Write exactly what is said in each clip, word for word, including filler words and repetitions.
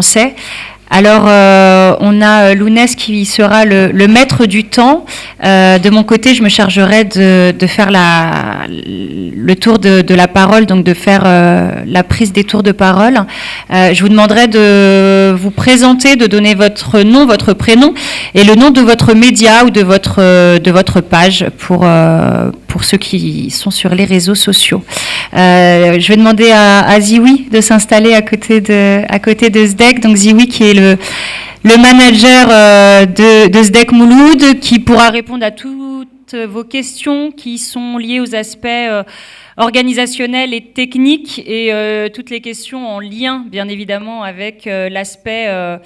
français. Alors, euh, on a euh, Lounès qui sera le, le maître du temps. Euh, de mon côté, je me chargerai de, de faire la, le tour de, de la parole, donc de faire euh, la prise des tours de parole. Euh, je vous demanderai de vous présenter, de donner votre nom, votre prénom et le nom de votre média ou de votre, euh, de votre page pour, euh, pour ceux qui sont sur les réseaux sociaux. Euh, je vais demander à, à Ziwi de s'installer à côté de, à côté de Sdek. Donc Ziwi qui est le, le manager euh, de, de Sdek Mouloud, qui pourra répondre à toutes vos questions qui sont liées aux aspects euh, organisationnels et techniques et euh, toutes les questions en lien, bien évidemment, avec euh, l'aspect euh,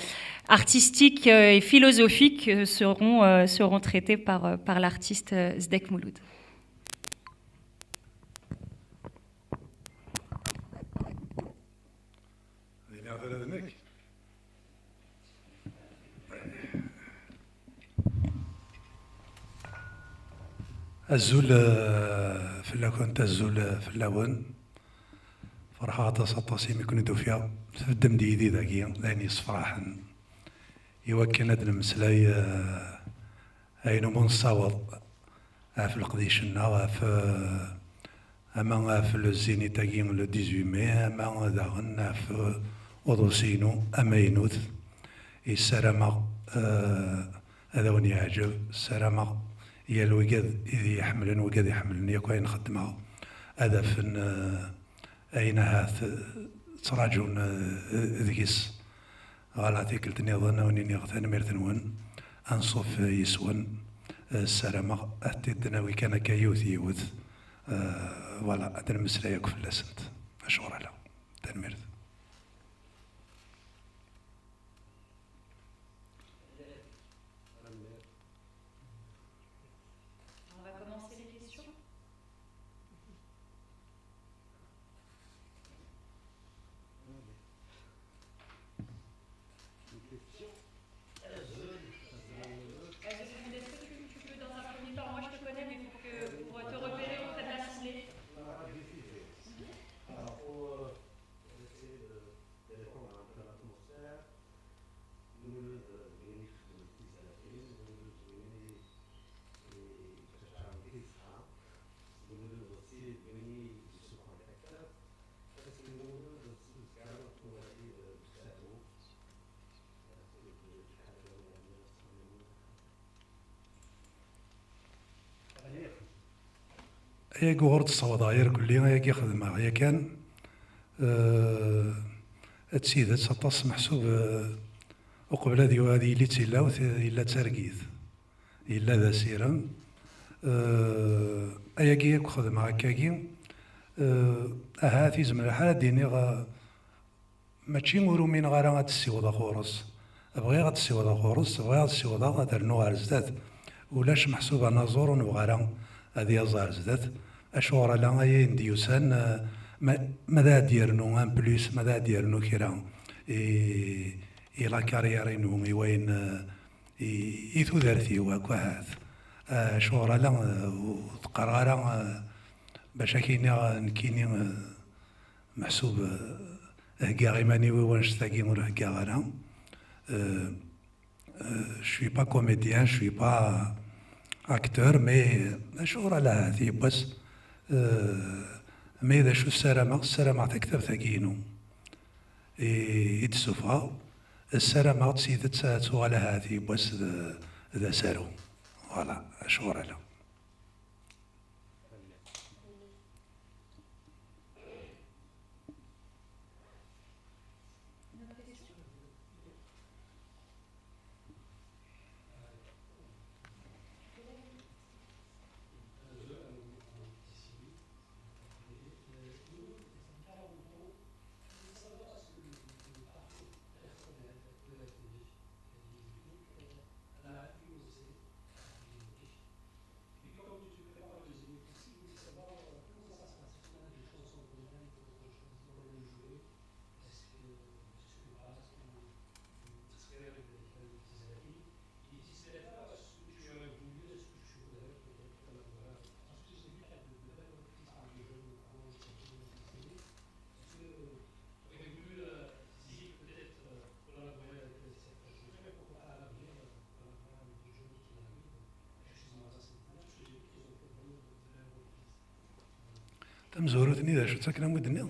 artistique euh, et philosophique euh, seront, euh, seront traitées par, euh, par l'artiste euh, Sdek Mouloud. Dini ɣef ala d nekk. Azul eh, fell-akent, azul eh, fell-awen. Ferḥeɣ aṭas, aṭas imi ken-id-ufiɣ. Tbeddem-d yid-i dagi, d ayen yessefraḥen. Iwakken ad nemmeslay eh, ayen umi nessaweḍ ɣef leqdic-nneɣ, ɣef eh, ama ɣef le Zénith-agi le dix-huit mai, ama daɣen ɣef eh, uḍris-inu amaynut. Ssarameɣ eh, ad awen-yeɛǧeb, ssarameɣ yal wigad i d-iḥemmlen, wigad iḥemmlen yakk ayen xeddmeɣ, ad afen eh, ayen ahat eh, ttraǧun eh, deg-s. Ɣer tikkelt nniḍen, ad wen-iniɣ tanemmirt-nwen, anṣuf yes-wen, eh, ssarameɣ ad t-id-nawi kan akka yiwet yiwet, eh, voilà, ad nemmeslay akk fell-asent. Acuɣer ala? Tanemmirt. On va commencer les questions. Est-ce que tu, tu peux, dans un premier temps, moi je te connais, mais pour, que, pour te repérer auprès de l'assemblée. Ayagi ur d-ssawḍeɣ irkelli, ayagi xedmeɣ yakan. Eh, d tidet, aṭas meḥsub eh, uqbel ad yu- ad yili d tilawt, eh, yella d targit, yella d asirem. Eh, ayagi akk xedmeɣ akkagi. Eh, ahat izmer lḥal ad d-iniɣ eh, Mačči ur umineɣ ara ad d-ssiwḍeɣ ɣur-s. Bɣiɣ ad d-ssiwḍeɣ ɣur-s, bɣiɣ ad ssiwḍeɣ ad rnuɣ ɣer zdat. Ulac meḥsub anaẓur ur nebɣi ara ad yaẓ ɣer zdat. Acuɣer ala aya i d-yusan, eh, ma, ma d ad d-yernu en plus, ma d ad d-yernu kra i, i la carrière-inu, i wayen, eh, i, i tudert-iw akk ahat. Eh, acuɣer ala, eh, ur t-qqareɣ ara, eh, bac ad k-iniɣ nekkini, eh, Meḥsub eh, heggaɣ iman-iw i wanect-agi ur heggaɣ ara. Eh, eh, je suis pas comédien, je suis pas acteur, mais acuɣer ala ahat yiwwas, eh, mais d acu ssarameɣ, ssarameɣ taktabt-agi-inu i, i d-ssufɣeɣ, ssarameɣ d tidet ad tuɣal ahat yiwwas d, d asaru. Voilà, acuɣer ala. Tamezwarut-nni d acu-tt akken am i d-nniɣ?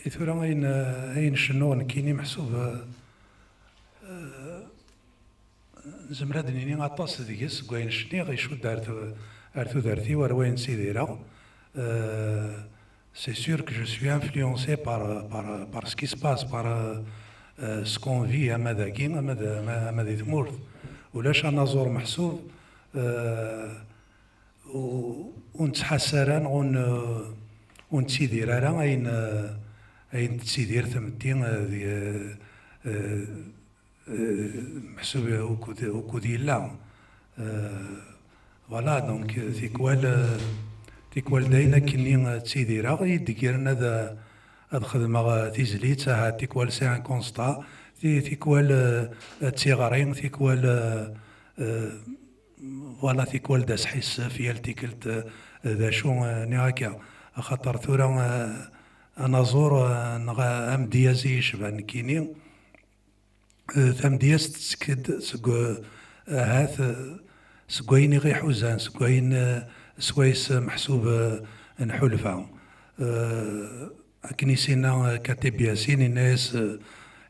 I tura ayen, ayen cennuɣ nekkini meḥsub, eh, eh, nezmer ad d-nini aṭas deg-s, seg wayen cniɣ icudd ar tu-, ar tudert-iw, ar wayen ttidireɣ. Euh, c'est sûr que je suis influencé par, par, par ce qui se passe, par, euh, euh, ce qu'on vit, ama dagi, ama d-, ama, ama di tmurt. Ulac anaẓur meḥsub, euh, ur, ur nettḥassa ara, neɣ ur n-, ur nettidir ara ayen, euh, ayen tettidir tmetti, euh, di, euh, euh, euh, meḥsub ukud, ukud yella. Euh, voilà, donc, euh, tikwal, euh, tikwal dayen akkenni, euh, ttidireɣ, i d-ggiren ad, ad xedmeɣ, euh, tizlit, aha, tikwal c'est un constat, ti-, tikwal, euh, d tiɣri, tikwal, euh, euh, voilà, tikwal d asḥissef, yal tikkelt, euh, d acu, euh, nniɣ akka. Axaṭer tura, euh, anaẓur, euh, neɣ amedyaz i yecban nekkini, eh, tamedyazt tettekk-d seg, eh, ahat, eh, seg wayen i ɣ-iḥuzan, seg wayen, eh, swayes, eh, meḥsub, eh, nḥulfa. Eh, akken i s-yenna, eh, Kateb Yasin, yenna-yas, eh,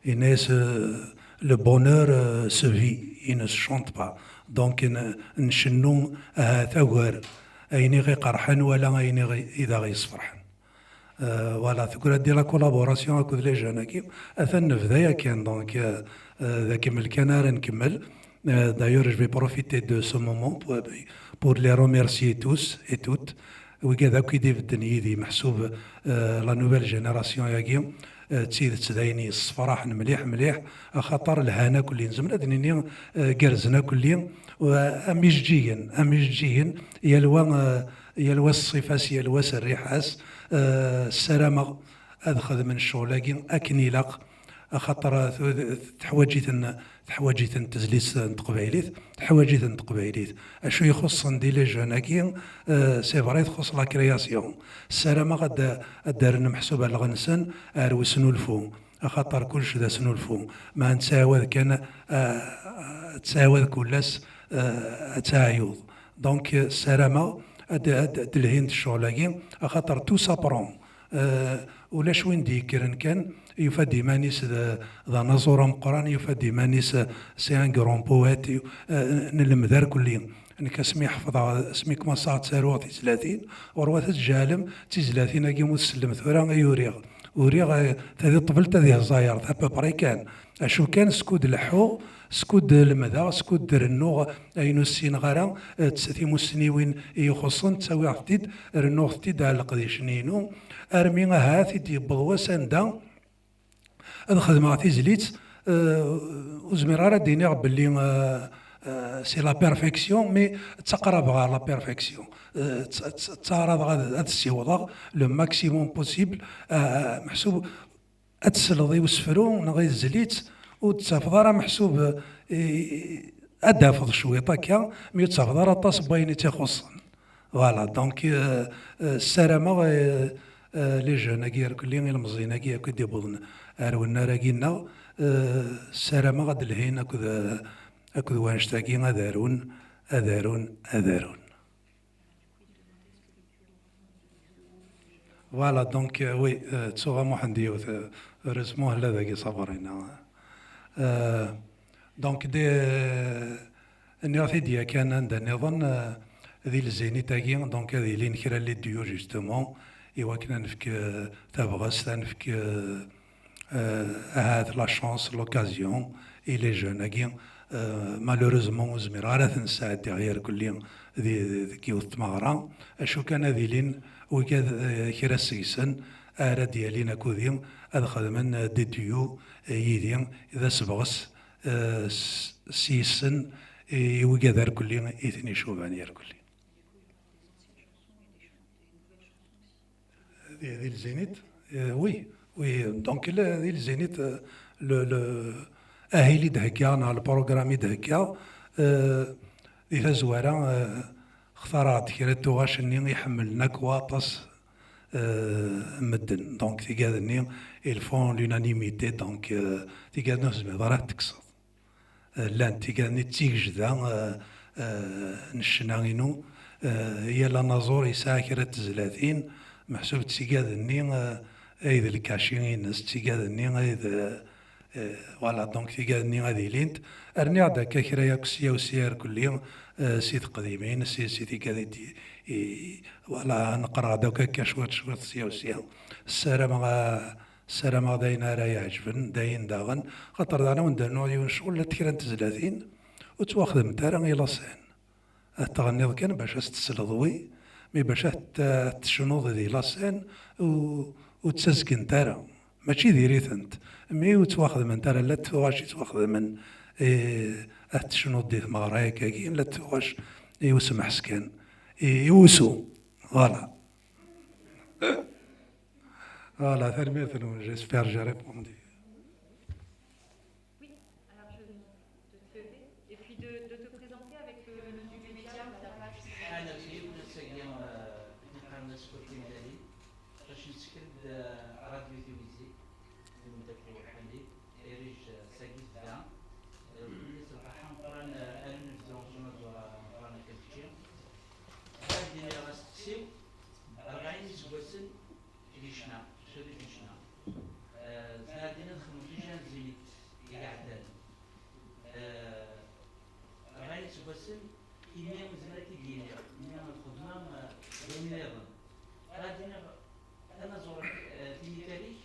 yenna-yas, eh, le bonheur, eh, se vit, il ne se chante pas. Donc, n-, ncennu ahat agar ayen i ɣ-iqerḥen wala ayen i ɣ-, i d aɣ-yesferḥen. Euh, voilà, tegra-d la collaboration akked les jeunes-agi. Atan nebda yakan, donc, euh, euh, d akemmel kan ara nkemmel. Euh, d'ailleurs, je vais profiter de ce moment pour, pour les remercier tous et toutes. Wigad akk i d-ibedden yid-i, meḥsub, euh, la nouvelle génération-agi, euh, d tidet d ayen yessefraḥen mliḥ, mliḥ, axaṭer lhan akk-, nezmer ad nini, euh, gerrzen akk-, euh, am ijeǧǧigen, am ijeǧǧigen, yal wa, euh, yal wa s ṣṣifa-s, yal wa s rriḥa-s. Eh, ssarameɣ ad xedmen ccɣel-agi akken ilaq, axaṭer, eh, tu-, teḥwaǧ-iten, teḥwaǧ-iten tezlit n teqbaylit, teḥwaǧ-iten teqbaylit. Acu ixuṣṣen di les jeunes-agi, eh, c'est vrai, txuṣṣ la création. Ssarameɣ ad d-, ad d-rren meḥsub alleɣ-nsen ar wesnulfu, axaṭer kullec d asnulfu. Ma nettɛawad kan, eh, tettɛawad kul ass, eh, ad teɛyuḍ. Donc, eh, ssarameɣ ad, ad, ad d-lhint ccɣel-agi, axaṭer tout s'apprend. Eh, ulac win d-yekkren kan, yufa-d iman-is d, d anaẓur ameqqran, yufa-d iman-is, eh, c'est un grand poète, yu-, eh, nlemmed arkelli. Nekk asmi ḥefḍeɣ, asmi kmaṣaɣ ttaruɣ tizlatin, ɣur-wat ad tjeɛlem, d tizlatin-agi ur tsellem tura i uriɣ. Uriɣ, eh, tadi ṭṭbelt ad ihẓayer, à peu près kan. Acu kan, skud leḥḥuɣ, skud lemdeɣ, skud rennuɣ ayen ur ssineɣ ara, eh, d timussniwin i ixuṣṣen, ttawiɣ-tent-id, rennuɣ-tent-id ar leqdic-nni-inu, armi ahat i d-yewweḍ wass anda ad xedmeɣ tizlit, eh, ur zmireɣ ara ad d-iniɣ belli, eh, eh, c'est la perfection, mais ttaqrabeɣ ɣer la perfection. Eh, tt-, tt-, ttɛaraḍeɣ ad, ad ssiwḍeɣ le maximum possible, eh, meḥsub ad tesleḍ i usefru neɣ i tezlit, ur d-tafeḍ ara meḥsub, eh, ad d-tafeḍ cwiṭ akka, mi ur d-tafeḍ ara aṭas n wayen i tt-ixuṣṣen. Voilà, donc, euh, euh, ssarameɣ, euh, euh, les jeunes-agi irkelli, ilemẓiyen-agi akk i d-iwwḍen ar unnar-agi-nneɣ, euh, ssarameɣ ad d-lhin akked, euh, akked wanect-agi, ad arun, ad arun, ad arun. Voilà, donc, euh, oui, euh, ttuɣ a Muḥend yiwet, euh, heureusement, hla dagi Sabrina. Euh, donc, de, nniɣ-t-id yakan anda nniḍen, euh, di lzinit-agi, donc, ad ilin kra n les duos, justement, i wakken ad nefk, euh, tabɣest, ad nefk, euh, euh, ahat la chance, l'occasion, i les jeunes-agi, euh, malheureusement, ur zmireɣ ara ad ten-sɛeddiɣ irkelli di, di, deg yiwet tmeɣra. Acu kan ad ilin wigad, euh, kra seg-sen ara d-yalin akkudi, ad xedmen, euh, des duos, euh, yid-i, d asebɣes, euh, s, s yes-sen, i, i wigad irkelli i ten-icuban irkelli. Di, di lzinit, euh, oui, oui, donc, le, di lzinit, euh, le, le, ahil i d-hegga, neɣ le programme i d-hegga, euh, di tazwara, euh, xtareɣ-d kra n tuɣac-nni i ḥemmlen akk waṭas euh, medden. Donc, tigad-nni, ils font l'unanimité, donc, euh, tigad-nni ur tezmireḍ ara ad t-tekkseḍ. Euh, llant tigad-nni d tigejda, euh, euh, n ccna-inu. Euh, yal anaẓur yesɛa kra n tezlatin, meḥsub d tigad-nni, euh, ay d lkaci-ines, d tigad-nni ay d, euh, voilà, donc tigad-nni ad ilint. Rniɣ-d akka kra yakk sya u sya irkelli, euh, si teqdimin, si, si tigad i d-, i, voilà, neqreɣ-d akk akka cwiṭ, cwiṭ, sya u sya. Ssarameɣ, ah, ssarameɣ d ayen ara iɛeǧben, d ayen daɣen, xaṭer daɣen ad wen-d-rnuɣ yiwen ccɣel, llant kra n tezlatin ur ttwaxdament ara i laṣan. Ad tɣenniḍ kan bac ad s-tesleḍ wi, mi bac ad t-, ad tecnuḍ di laṣan, u, ur ttazgent ara. Mačči diri-tent, mi ur ttwaxdament ara, llant tuɣac i ttwaxdamen, eh, ad tecnuḍ di tmeɣra akkagi, llant tuɣac i usemḥes kan, i, i wusu. Voilà. Voilà, tanemmirt-nwen, j'espère j'ai répondu. Oui, alors je vais te lever et puis de, de te présenter avec le nom du média ou la page. Ḥanati, ass-agi, eh, i d-neqqaren Askuti Mlali, bac nettkel-d, eh, Radio Tiwizi, d umeddakel Ḥamid, irij, eh, sagi tebda, eh, s lferḥ ameqqran, eh, ara nebdu s unaẓur, eh, ameqqran akka kečči. Ad d-iniɣ asteqsi-w, rebɛin iseggasen di ccna, suri di ccna. Eh, zna ad d-iniɣ xemseṭṭac n zzimit i iɛeddan. Eh, rebɛin iseggasen, imi ur nezmir ad t-id-yini, imi lxedma, eh, d ayen nniḍen. Ad d-iniɣ anaẓur, eh, timitarik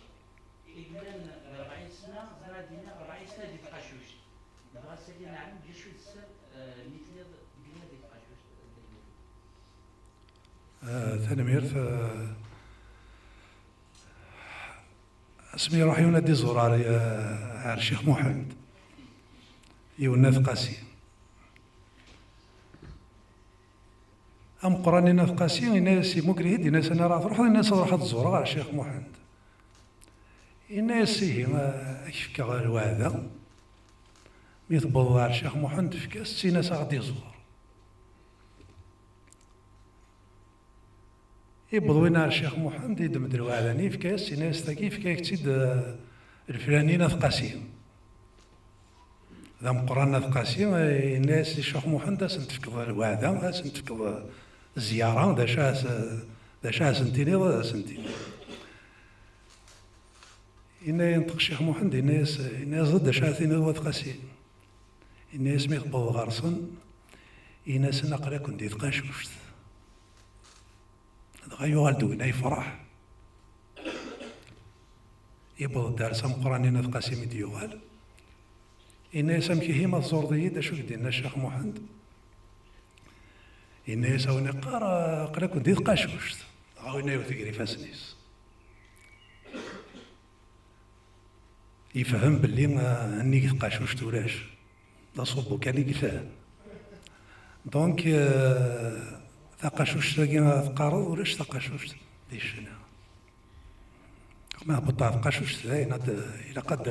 i yellan d rebɛin sna, zna ad d-iniɣ rebɛin sna di tqacuct. Nebɣa ad s-tiniḍ neɛlem d acu i d sser, eh, mi telliḍ dinna di tqacuct. Ah, tanemmirt. Ah, asmi iruḥ yiwen ad d-iẓur ar, ah, ar Ccix Muḥend, yiwen n At Qasi. Ameqqran-nni n At Qasi, yenna-yas, yemmuger-it-id, yenna-yas, "Anwa ara truḥeḍ?" Yenna-yas, "Ad ruḥeɣ ad ẓureɣ ar Ccix Muḥend." Yenna-yas, "Ihi, ah, ad k-fkeɣ lweɛda. Mi tewweḍeḍ ar Ccix Muḥend, efk-as-tt, in-as ad ɣ-d-iẓur." Yewweḍ winna ar Ccix Muḥend, yeddem-d lweɛda-nni, yefka-yas, yenna-yas, "Tagi, yefka-yak-tt-id, eh, leflani n At Qasi." D ameqqran n At Qasi, eh, yenna-yas i Ccix Muḥend, "Ad sen-tefkeḍ lweɛda, ad sen-tefkeḍ, eh, zzyara, d acu ad s-, d acu ad sen-tiniḍ, ad sen-tiniḍ." Yenna, yenṭeq Ccix Muḥend, yenna-yas, yenna-yas, "D acu ara tiniḍ i Wat Qasi?" Yenna-yas, "Mi tewweḍ ɣer-sen, in-asen, aql-aken di tqacuct." Dɣa yuɣal-d winna yefreḥ. Yewweḍ-d ar-s ameqqran-nni n At Qasi mi d-yuɣal. Yenna-yas, "Amek ihi ma tẓureḍ-iyi-d acu i k-d-yenna Ccix Muḥend?" Yenna-yas, "A wen-iqqar, aql-aken di tqacuct." Dɣa winna yewwet gar ifassen-is. Yefhem belli, ah, nnig tqacuct ulac. D aṣubbu kan i yefhem. Donc, euh, taqacuct-agi ara teqqareḍ, ulac taqacuct di ccna. Ma tbeddeḍ taqacuct, dayen ad, ilaq ad,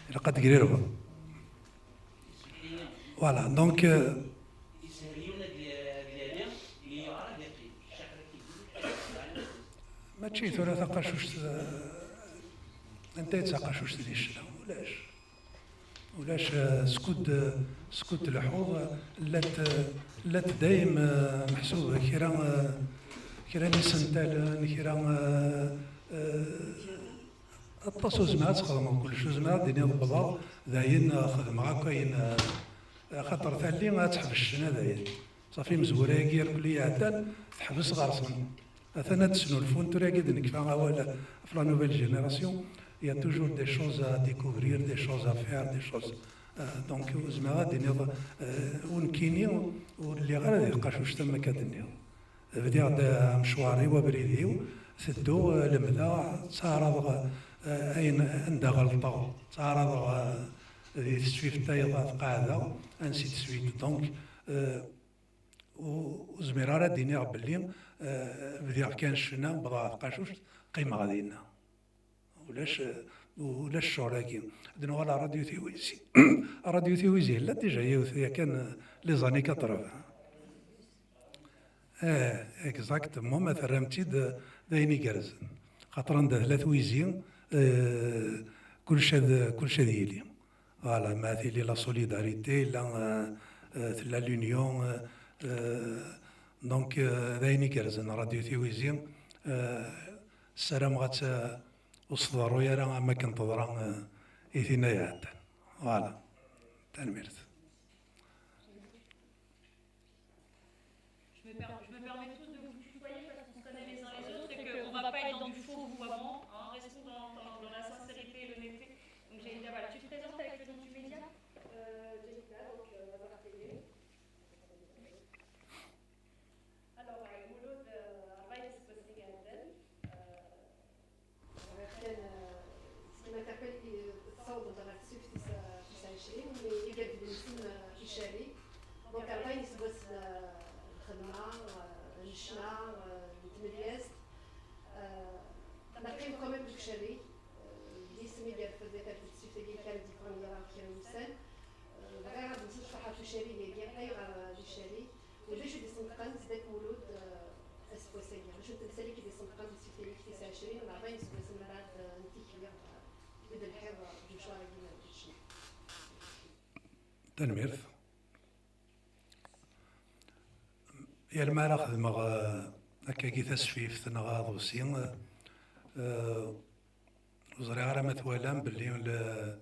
ilaq ad d-tegrirbeḍ. Voilà, donc, euh, mačči tura taqacuct, euh, anta i d taqacuct di ccna? Ulac. Ulac, eh, skud, skud tleḥḥuḍ, llant, llant dayem, eh, meḥsub kra, eh, kra n yisentalen, kra, eh, eh, aṭas ur zmireɣ ad txedmeḍ kullec, ur zmireɣ ad d-iniḍ wwḍeɣ, dayen, eh, xedmeɣ akk ayen, eh, axaṭer talli ad teḥbes ccna dayen. Ṣafi, imezwura-agi irkelli iɛeddan, teḥbes ɣer-sen. Atan ad d-snulfun, tura-agi d-nekfa awal ɣef la nouvelle génération. Il y a toujours des choses à découvrir, des choses à faire, des choses, euh, donc, ur zmireɣ ad d-iniḍ, euh, ur nekkini ur lliɣ ara di tqacuct am akka d-nniɣ. Bdiɣ-d amecwar-iw, abrid-iw, tedduɣ, euh, lemdeɣ, ttaɛraḍeɣ, euh, ayen anda ɣelṭeɣ, ttaɛraḍeɣ, euh, di teswift tayeḍ ad qeɛdeɣ, ainsi de suite. Donc, euh, ur, ur zmireɣ ara ad d-iniɣ belli, eh, bdiɣ kan ccna, wwḍeɣ ɣer tqacuct, qqimeɣ dinna. Ulac, eh, ulac ccɣel-agi. Ad nuɣal ɣer Radio Tiwizi. Radio Tiwizi yella déjà yiwet yakan, eh, les années quatre-vingts. Eh, exactement, ma terram-tt-id, eh, D ayen igerrzen. Xaṭer anda tella twizi, eh, kullec ad, kullec ad yili. Voilà, ma tili la solidarité, la, euh, euh, tella l'union, euh, euh, donc, euh, d ayen igerrzen, Radio Tiwizi, euh, ssarameɣ ad tt-, ur s-tḍerru ara am akken teḍra, euh, i tin ay iɛeddan. Voilà. Tanemmirt. Je me, per- je me permets tous de vous tutoyer parce qu'on se connaît les uns les autres et qu'on ne va pas être dans du faux vous avant, hein, restons dans, dans- dans la sincérité et l'honnêteté. Donc Jessica, voilà, tu te présentes avec le nom du média. Euh, Jessica, donc euh, Bazar T V. Alors, euh, Mouloud, euh, Arbaï, c'est possible, euh, Kan, euh, c'est une interpellation qui sort dans la suite de sa, de sa chaîne, mais il y a des films, euh, qui charrient. Donc, à la fin, il se bosse, euh, vraiment, euh, le chemin, euh, le tméliès. Euh, on a quand même du charrie. Euh, dix mille, il y a peut-être des films qui ont été premiers, qui ont eu scène. Euh, vraiment, des films qui ont charrie, il y a, il y a, euh, du charrie. وعلاش يدي سنتقان زدك مولود، آه، اسبوع سيء؟ علاش انت نسالي كي يدي سنتقان في سيفيني كي تسعة وعشرين، ولا عطيني سبوع سنة بعد، آه، نتيكي، آه، بدا الحيض، آه، بشوارع كيما تشنا. Tanemmirt. Yal mi ara xedmeɣ, eh, akkagi tasfift neɣ aḍebsi, eh, ur ẓriɣ ara ma twalam belli le-,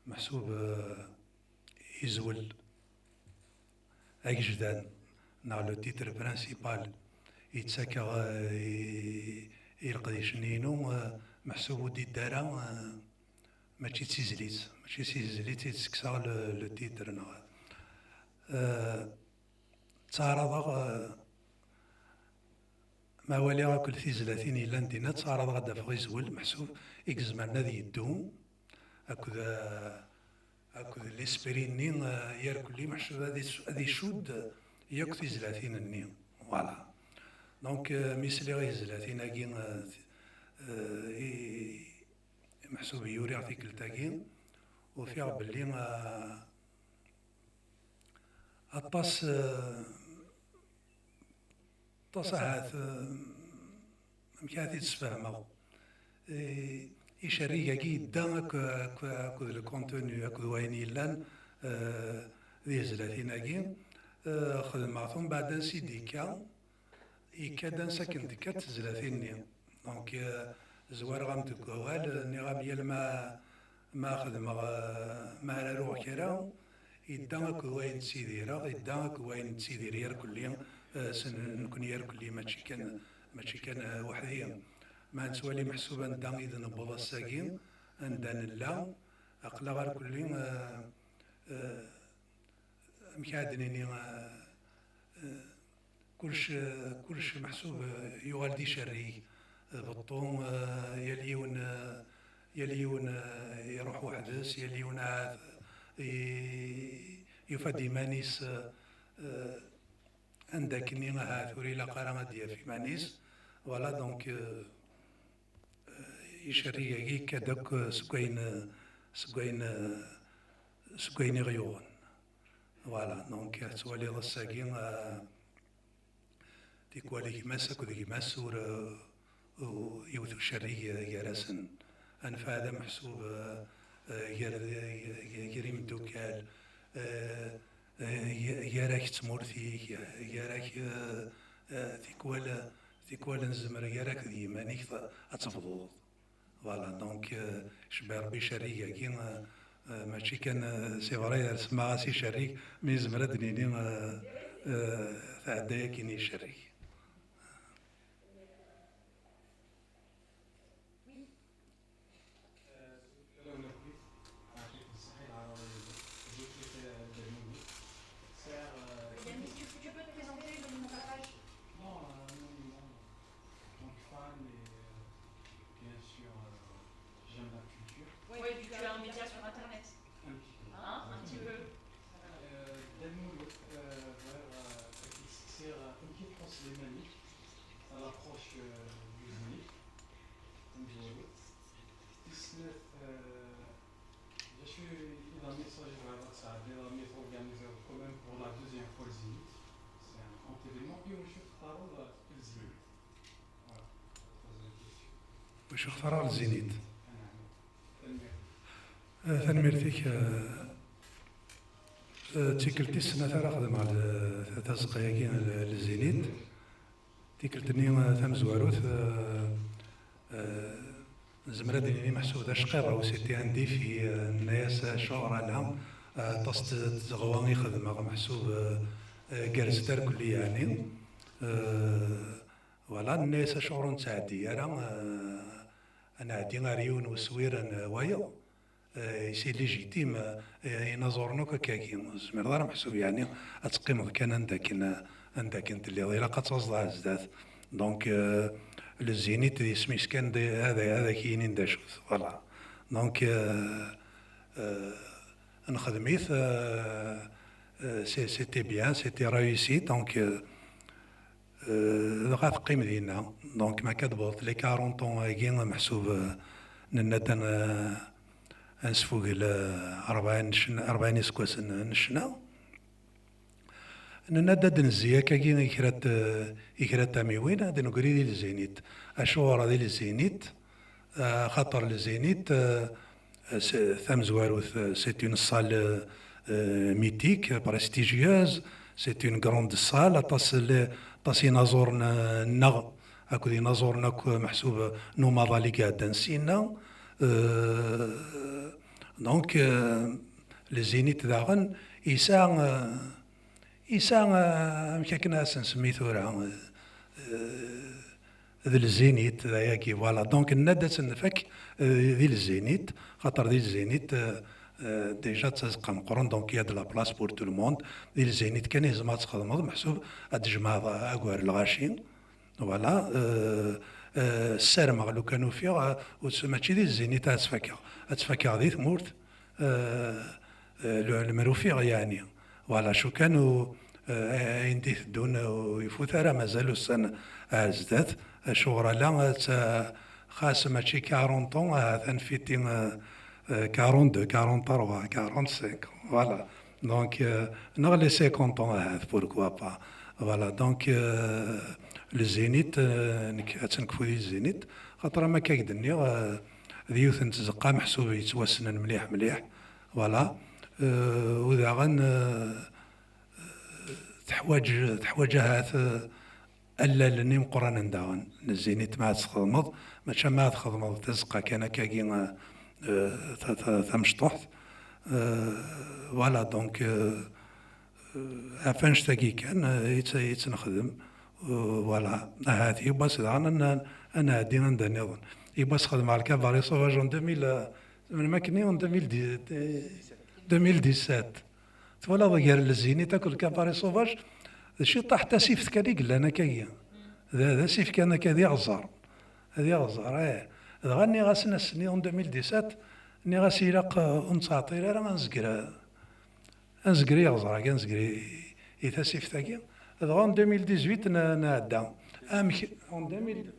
meḥsub, eh, izwel agejdan neɣ le titre principal yettak, eh, i, i leqdic-nni-inu, eh, meḥsub ur d-idda ara, eh, mačči d tizlit, mačči d tizlit i d-ssekseɣ le, le titre neɣ, eh, ttaɛraḍeɣ, eh, ma waliɣ akk tizlatin yellan dinna, ttaɛraḍeɣ ad d-afeɣ izwel meḥsub i izemren ad yeddu akked, eh, akked l'esprit-nni, eh, yerkelli meḥsub ad is-, ad icudd yakk tizlatin-nni. Voilà. Donc, eh, mi sliɣ i tizlatin-agi, eh, eh, i, i meḥsub i uriɣ tikkelt-agi, ufiɣ belli, eh, aṭas, eh, aṭas ahat, eh, amek ara t-id-sfehmeɣ? Eh, icerrig-agi yedda ak-, ak-, akked le contenu, akked wayen yellan, eh, di tezlatin-agi. Eh, xedmeɣ-t umbeɛd ansi d-ikka, ikka-d ansi akken d-kkant tezlatin-nni. Donc, eh, zwareɣ-am deg wawal, nniɣ-am yal ma, ma xedmeɣ, eh, ma ara aruɣ kra, yedda akked wayen ttidireɣ, yedda akked wayen nettidir irkelli, eh, s-, nekkni irkelli, mačči kan, mačči kan, eh, weḥd-i. Ma nettwali meḥsub anda i d-newweḍ ass-agi, anda nella, aql-aɣ irkelli, eh, eh, amek ara d-nini, eh, eh, kullec, eh, kullec meḥsub, eh, yuɣal d icerrig. Eh, beṭṭu, eh, yal yiwen, eh, yal yiwen, eh, iruḥ weḥd-s, yal yiwen ahat, eh, i-, yufa-d iman-is, eh, eh, anda akkenni ahat ur ilaq ara ad d-yaf iman-is. Voilà, donc, eh, eh, icerrig-agi yekka-d akk, eh, seg wayen, eh, seg wayen, eh, seg wayen i ɣ-yuɣen. Voilà, donc, eh, tettwaliḍ ass-agi, eh, tikwal gma-s akked gma-s ur, eh, ur, yiwet ucerrig, eh, gar-asen. Anef ad ameḥsub, eh, eh, gar, eh, gar imeddukal, eh, eh, gar-ak d tmurt-ik, gar-ak, eh, eh, tikwal, tikwal nezmer gar-ak d yiman-ik t-, ad tebḍuḍ. Voilà, donc, euh, cebba Rebbi icerrig-agi, euh, euh, mačči kan, euh, c'est vrai, semmaɣ-as icerrig, mais yezmer ad d-nini, euh, euh, tɛedda-yagi icerrig. Il y a mis, tu, tu peux te présenter, donner mon passage. Donc, fan et, euh, bien sûr, euh, j'aime la culture. Oui, et puis tu as un média sur Internet. Un petit peu. Hein, un petit peu. Euh, Dany Mouloud, euh, voilà, euh, c'est, euh, une petite Ur yextar ara Zénith. Eh, tanemmirt-ik. Eh, eh, d tikkelt tis snat ara xedmeɣ le-, tazeqqa-agi n le-, le Zénith. Tikkelt-nni, eh, tamezwarut, eh, eh, nezmer ad d-nini meḥsub d acqirrew, c'était un défi, eh, nenna-yas acuɣer ala, eh, aṭas n tzeɣwa i xedmeɣ meḥsub, eh, eh, gerrzet irkelli yeɛni. Eh, voilà, nenna-yas acuɣer ur nettɛeddi ara, eh, ad nɛeddi ar yiwen weswir n wayeḍ. Eh, c'est légitime, eh, inaẓuren akk akkagi, ur tezmireḍ ara meḥsub yeɛni ad teqqimeḍ kan anda akken, anda akken telliḍ, ilaq ad taẓeḍ ar zdat. Donc, eh, le Zénith d isem-is kan, d, ad, ad ak-yinin d acu-t, voilà. Donc, eh, eh, nexdem-it, eh, eh, c'est, c'était bien, c'était réussi, donc, eh, eh, dɣa teqqim dinna. Donc, ma akka d-wwḍet les quarante ans-agi, meḥsub, eh, nenna-d ad n-, ad nesfugel, eh, rebɛin n ccna, rebɛin iseggasen n ccna. Nenna-d ad d-nezzi akkagi i kra n t-, i kra n tamiwin, ad d-negri di le Zénith. Acuɣer di le Zénith? Eh, axaṭer le Zénith, eh, s-, tamezwarut, eh, c'est une salle, euh, mythique, prestigieuse, c'est une grande salle, aṭas le-, aṭas inaẓuren, eh, nneɣ akked inaẓuren akk meḥsub n umaḍal i iɛeddan syenna. Eh, donc, eh, le Zénith daɣen yesɛa, eh, yesɛa, eh, amek akken ad s-nsemmi tura, eh, d le Zénith, d ayagi, voilà. Donc, nenna-d ad tt-nfak, eh, di le Zénith, xaṭer di le Zénith, eh, eh, déjà d tazeqqa meqqren, donc il y a de la place pour tout le monde. Di le Zénith kan i tzemreḍ ad txedmeḍ, meḥsub ad tjemɛeḍ agar lɣaci. Voilà. Eh, eh, ssarameɣ lukan ufiɣ, eh, ur tt-, mačči di le Zénith ad tt-fakeɣ, ad tt-fakeɣ di tmurt, eh, eh, le-, lemmer ufiɣ, yeɛni. Voilà, cukan u, eh, ayen d-iteddun, eh, ur ifut ara, mazal ussan ar zdat. Acuɣer ala, eh, xas mačči quarante ans, ahat ad nfiti, eh, eh, quarante-deux, quarante-trois, quarante-cinq, voilà. Donc, eh, neɣ les cinquante ans, ahat, pourquoi pas. Voilà, donc, eh, le Zénith, eh, nekk, ad tt-nekfu di Zénith, xaṭer am akka i k-d-nniɣ, eh, d yiwet n tzeqqa meḥsub yettwassnen mliḥ, mliḥ. Voilà. Euh, u daɣen, euh, teḥwaǧ, teḥwaǧ ahat, euh, allalen imeqqranen daɣen. Le Zénith ma ad txedmeḍ, mačči ma ad txedmeḍ tazeqqa kan akkagi, euh, euh, ta-, ta-, tamecṭuḥt. Euh, voilà, donc, euh, euh, ɣef annect-agi kan, euh, i tt-, i tt-nexdem. Euh, voilà, ahat yiwwas daɣen ad n-, ad nɛeddi anda nniḍen. Yiwwas xedmeɣ le Cabaret Sauvage en deux mille, euh, melmi akken-nni, en deux mille dix, euh, deux mille dix-sept. Twalaḍ gar le Zénith akked le Cabaret Sauvage, d ciṭṭaḥ tasift kan i yellan akkagi. D, d asif kan akka d iɣẓer. D iɣẓer, eh. Dɣa nniɣ-asen ass-nni en deux mille dix-sept, nniɣ-as ilaq, eh, ur nettɛeṭṭil ara ad nezger, eh, ad nezger i iɣẓer-agi, ad nezger i, i tasift-agi. Dɣa en deux mille dix-huit n-, nɛedda. Amek, en deux mille,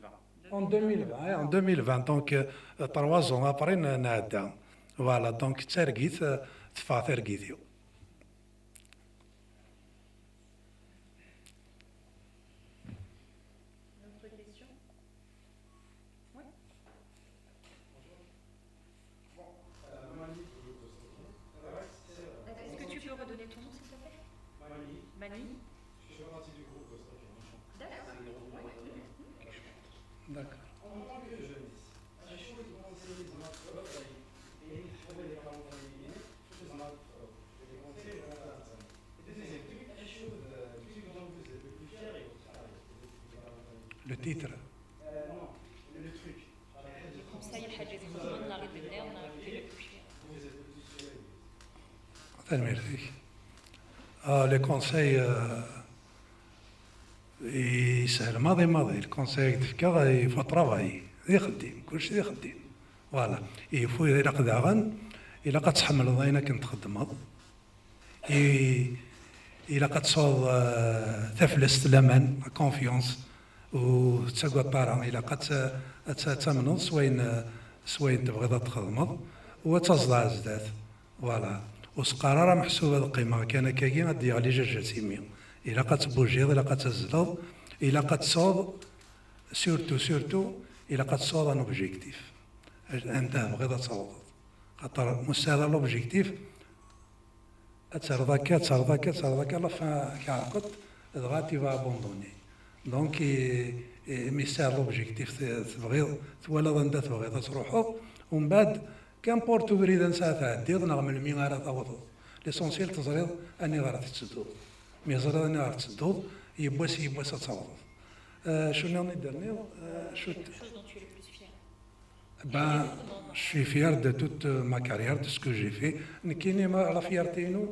en deux mille vingt, eh, en deux mille vingt, donc, eh, trois ans après n-, nɛedda. Voilà, donc d targit, eh, teffeɣ targit-iw. Une autre question ? Oui. Est-ce que tu peux redonner ton nom, s'il te plaît ? Mani. D'accord. D'accord. Le titre. Conseil الحاجات اللي مهمة نهار الدنيا ونهار الدنيا. Tanemmirt-ik. Ah, les conseils, euh, yeshel maḍi maḍi. Le conseil i d-fkeɣ, il faut travailler. D ixeddim, kullec d ixeddim. Voilà. Il faut, ilaq daɣen, ilaq ad tḥemmleḍ ayen akken txeddmeḍ. I, ilaq ad tesɛuḍ, eh, taflest, laman, la confiance, ur tettagadeḍ ara. Ilaq ad t-, ad t-, ad tamneḍ s wayen, eh, s wayen tebɣiḍ ad txedmeḍ, u ad taẓeḍ ar zdat. Voilà. Ur s-qqar ara meḥsub ad qqimeɣ kan akkagi, ad d-yeɣli jajja s imi. Ilaq ad tbujiḍ, ilaq ad tazzleḍ, ilaq ad tesɛuḍ, surtout, surtout, Ilaq ad tesɛuḍ un objectif. Anda tebɣiḍ ad tawḍeḍ. Xaṭer ma ur tesɛiḍ ara l'objectif, ad terreḍ akka, ad terreḍ akka, ad terreḍ akka, à la fin tɛerqeḍ, dɣa tu vas abandonner. Donc, i, i, mi tesɛiḍ l'objectif, te-, tebɣiḍ, twalaḍ anda tebɣiḍ ad truḥeḍ, umbeɛd, qu'importe ubrid ansa tɛeddiḍ neɣ melmi ara tawḍeḍ. L'essentiel teẓriḍ aniɣer tettedduḍ. Mi teẓriḍ aniɣer tettedduḍ, yiwwas, yiwwas ad tawḍeḍ. Euh, acu nniḍen i d-terniḍ? Euh, acu t- Ben, je suis fier de toute, euh, ma carrière, de ce que j'ai fait. Nekkini, ma, la fierté-inu,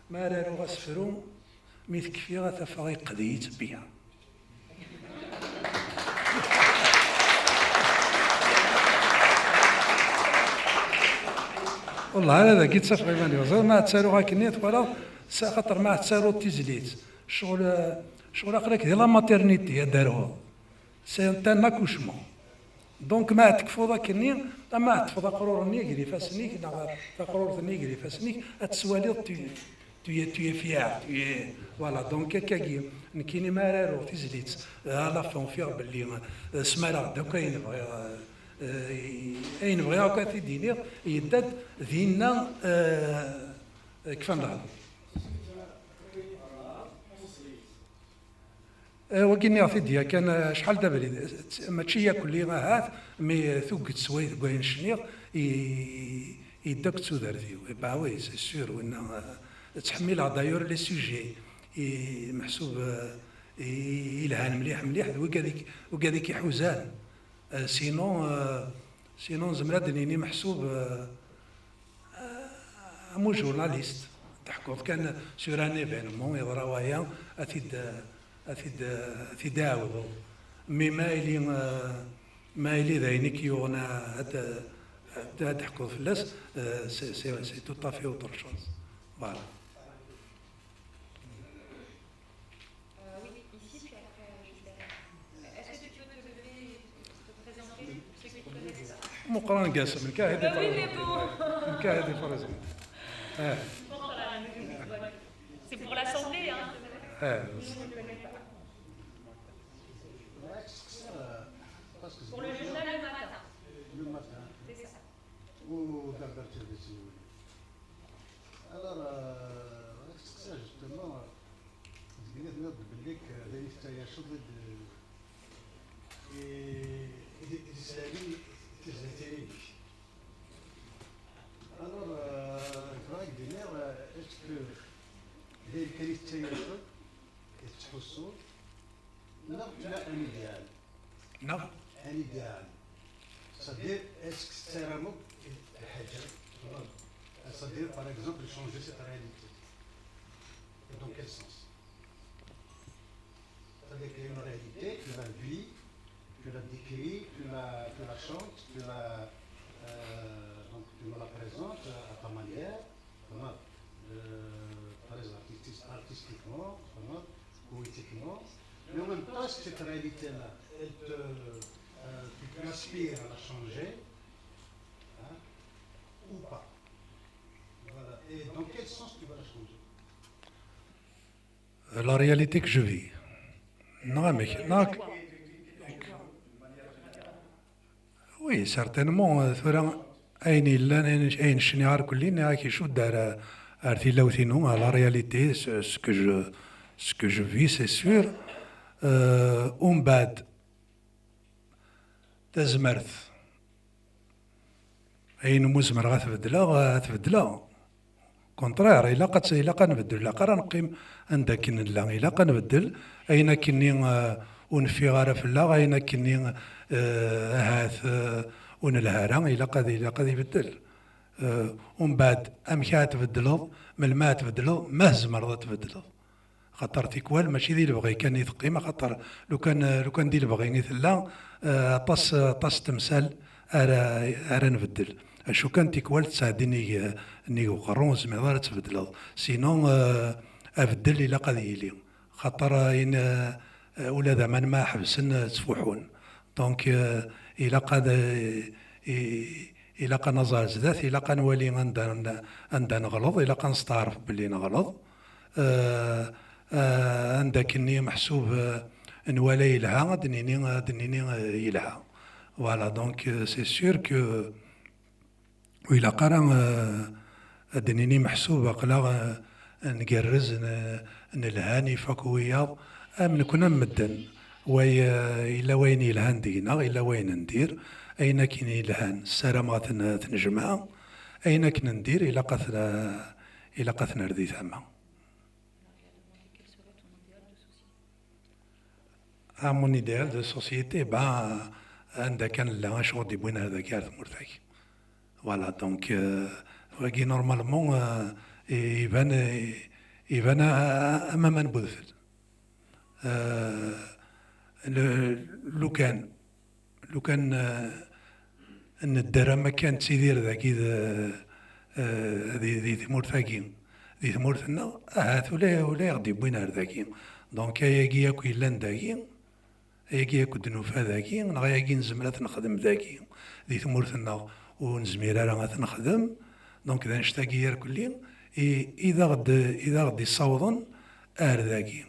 ma ara aruɣ asefru, mi tekfi ad t-afeɣ iqqed-iyi-tt bien. Wallah, ala dagi ttafeɣ iman-iw. Ẓer ma ttaruɣ akkenni, twalaḍ, s-, axaṭer ma tettaruḍ tizlit, ccɣel, ccɣel aql-ak di la maternité, ad d-aruɣ. C'est un accouchement. Donc, ma tekfuḍ akkenni, ma teṭṭfeḍ aqrur-nni gar ifassen-ik, neɣ taqrurt-nni gar ifassen-ik, ad teswaliḍ tu, tu es, tu es fier, tu es, voilà. Donc, akkagi, nekkini ma ara aruɣ tizlit, à la fin, ufiɣ belli, euh, smareɣ-d akk ayen bɣiɣ, euh, euh, ayen bɣiɣ akk ad t-id-iniɣ, yedda-d dinna, euh, kfan lehdur. Eh, wagi nniɣ-t-id yakan, eh, acḥal d abrid. Mačči yakk-lli ahat, mi, eh, tuget s way deg wayen cniɣ, i, i, yedda akk d tudert-iw. Eh, bah oui, c'est sûr, winna, eh, ttḥemmileɣ d'ailleurs les sujets, i, meḥsub, eh, i, i, ilhan mliḥ, mliḥ, d wigad i k-, wigad i k-iḥuzan. Euh, sinon, euh, sinon, nezmer ad d-nini meḥsub, euh, euh, am ujournaliste. Teḥkuḍ kan sur un événement, yeḍra waya, ad t-id, ad t-id, ad t-id-ɛawdeḍ. Mais ma yili, euh, ma yili d ayen i k-yuɣen ad, ad, ad teḥkuḍ fell-as, euh, c'est, c'est, c'est tout à fait autre chose. Voilà. Euh, oui, ici, puis après, euh, juste derrière. Est-ce que tu peux te lever et te présenter pour ceux qui ne te connaissent pas ? Meqqran deg-s, nekk ahi d-iferrzen. Nekk ahi d-iferrzen. Eh. C'est pour la santé, hein. Eh. Pour le journal le matin. Le matin. C'est ça. Alors, euh, c'est ça, justement, d-tenniḍ belli d ayen tettɛayaceḍ i d-, i, i, i d-islagen i tezlatin-inek. Alors, euh, bɣiɣ ad d-iniɣ, euh, est-ce que d ayen kan i tettɛayaceḍ, i tettḥussuḍ, neɣ tella un idéal? Neɣ? Un idéal. C'est-à-dire, est-ce que c'est vraiment le hajj? C'est-à-dire, par exemple, changer cette réalité. Et dans quel sens? C'est-à-dire qu'il y a une réalité, tu la vis, tu la décris, tu la, tu la chantes, tu la, euh, donc tu me la présentes à ta manière, vraiment, euh, très artistique, artistiquement, vraiment, poétiquement. Mais en même temps, est-ce que cette réalité-là, elle te, euh, tu, tu aspires à la changer, hein, ou pas? Voilà. Et dans quel sens tu vas la changer? La réalité que je vis. Neɣ amek? Neɣ Oui, certainement, euh, tura ayen yellan, ayen, ayen cniɣ ar kulli, nniɣ-ak icudd ar, ar tilawt-inu, à la réalité, ce, ce que je, ce que je vis, c'est sûr. Euh, umbeɛd, tazmert, ayen umi zemreɣ ad t-beddleɣ, ad t-beddleɣ. Contraire, ilaq ad, ilaq ad nbeddel, ilaq ara neqqim anda akken nella, ilaq ad nbeddel ayen akkenni, eh, ur neffiɣ ara fell-aɣ, ayen akkenni, eh, ahat, eh, ur nelha ara, ilaq ad, ilaq ad ibeddel. Eh, umbeɛd, amek ara tbeddleḍ, melmi ara tbeddleḍ, ma tzemreḍ ad tbeddleḍ. Axaṭer tikwal mačči di lebɣi kan i teqqim, axaṭer lukan, lukan di lebɣi i tella, eh, aṭas, aṭas n temsal ara, ara nbeddel. Acu kan tikwal tesɛa-d nnig, nnig uqerru, ur tezmireḍ ara ad tbeddleḍ. Sinon, eh, abeddel ilaq ad yili. Xaṭer, eh, in, eh, ula d aman ma ḥebsen, eh, ttfuḥun. Donc, euh, ilaq ad, euh, i, ilaq ad naẓ ar zdat, ilaq ad nwali anda, anda, anda neɣleḍ, ilaq ad nesteɛref belli neɣleḍ. Euh, euh, anda akken meḥsub, euh, nwala yelha, ad d-nini, ad d-nini, euh, yelha. Voilà, donc, euh, c'est sûr que ur ilaq ara, euh, ad d-nini meḥsub aql-aɣ, euh, ngerrez, n-, nelha, ifak wiyaḍ, am nekni am medden. Way, euh, yella wayen yelhan deg-neɣ, yella wayen ndir, ayen akken yelhan ssarameɣ ad ten-, ad t-nejmeɛ, ayen akken ndir ilaq ad t-, ilaq ad t-nerr di tama. Ah, mon idéal de société, ben, anda kan nella, acu ɣ-d-iwwin ar dagi, ar tmurt-agi. Voilà, donc, euh, wagi, normalement, euh, iban, iban, euh, am aman n udfel. Euh, le, lukan, lukan, euh, nedder am akka nettidir dagi d, euh, di, di tmurt-agi, di tmurt-nneɣ, ahat ula, ula i ɣ-d-iwwin ar dagi. Donc, ayagi akk yellan dagi, ayagi akk d-nufa dagi, neɣ ayagi nezmer ad t-nexdem dagi, di tmurt-nneɣ, ur nezmir ara ad t-nexdem. Donc, d annect-agi irkelli i, i d aɣ-d-, i d aɣ-d-issawḍen ar dagi.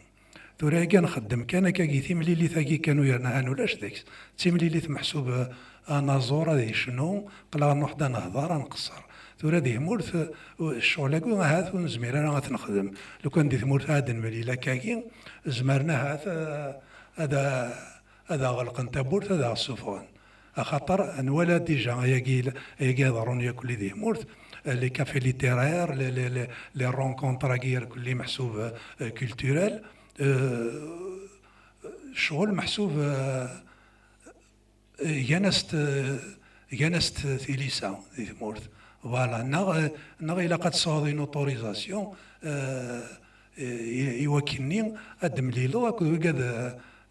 Tura, ayagi nxeddem kan akkagi, timlilit-agi kan, u yerna han ulac deg-s. D timlilit meḥsub, eh, anaẓur ad yecnu, qleɣ nruḥ-d ad nehḍer, ad nqeṣṣer. Tura di tmurt, eh, ccɣel-agi ahat ur nezmir ara ad t-nexdem. Lukan di tmurt ad nemlil akkagi, zemren ahat, eh, ad, ad aɣ-ɣelqen tawwurt, ad aɣ-ssufɣen. Axaṭer nwala déjà ayagi, ayagi iḍerrun yakk di tmurt, eh, les cafés littéraires, les, les, les, les rencontres-agi irkelli meḥsub, eh, culturelles, eh, ccɣel meḥsub, eh, gan-as-t, gan-as-t tilisa di tmurt. Voilà, neɣ, neɣ ilaq ad tesɛuḍ une autorisation, eh, i, i wakkenni ad d-temlileḍ akked wigad,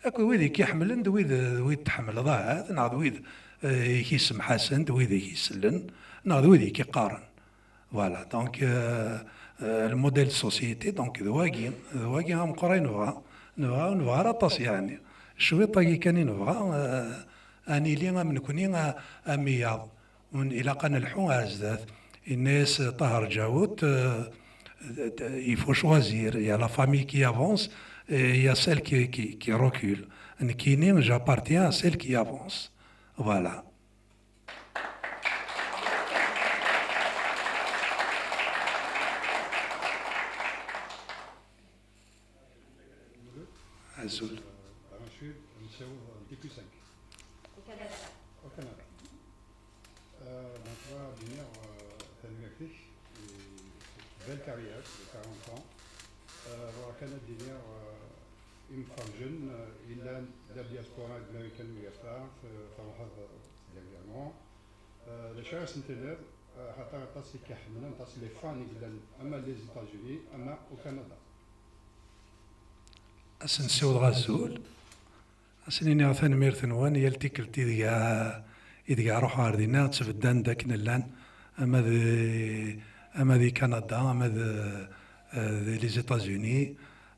akked wid i k-iḥemmlen, d wid, d wid tḥemmleḍ ahat, neɣ d wid, eh, i k-isemḥasen, d wid i k-isellen, neɣ d wid i k-iqqaren. Voilà, donc, euh, euh, le modèle de société, donc, d wagi, d wagi ameqqran i nebɣa, nebɣa, nebɣa ara aṭas, yeɛni. Cwiṭ-agi kan i nebɣa, euh, ad nili am nekni, a, am wiyaḍ. Ur n-, ilaq ad nelḥu ar zdat. Yenna-yas Ṭaher Ǧawet, euh, il faut choisir. Il y a la famille qui avance et il y a celle qui, qui, qui recule. Nekkini, j'appartiens à celle qui avance. Voilà. Azul. Rachid, nessaweḍ n D Q cinq. Au Canada. Au Canada. Euh, donc, voilà, Junior, euh, tanemmirt-ik, et belle carrière de quarante ans. Euh, voilà, Canada, Junior, euh, imferrǧen, euh, yellan d la diaspora américaine, u yaffa, euh, truḥeḍ, euh, également. Euh, d acu ara sen-tiniḍ, euh, xaṭer aṭas i k-iḥemmlen, aṭas les fans i yellan, ama les États-Unis, ama au Canada. Ad sen-ssiwḍeɣ azul. Ad sen-iniɣ tanemmirt-nwen, yal tikkelt ideg a-, ideg ara ruḥeɣ ar dinna, ttbeddan-d akken llan, ama d, ama di Kanada, ama d, eh, di les États-Unis.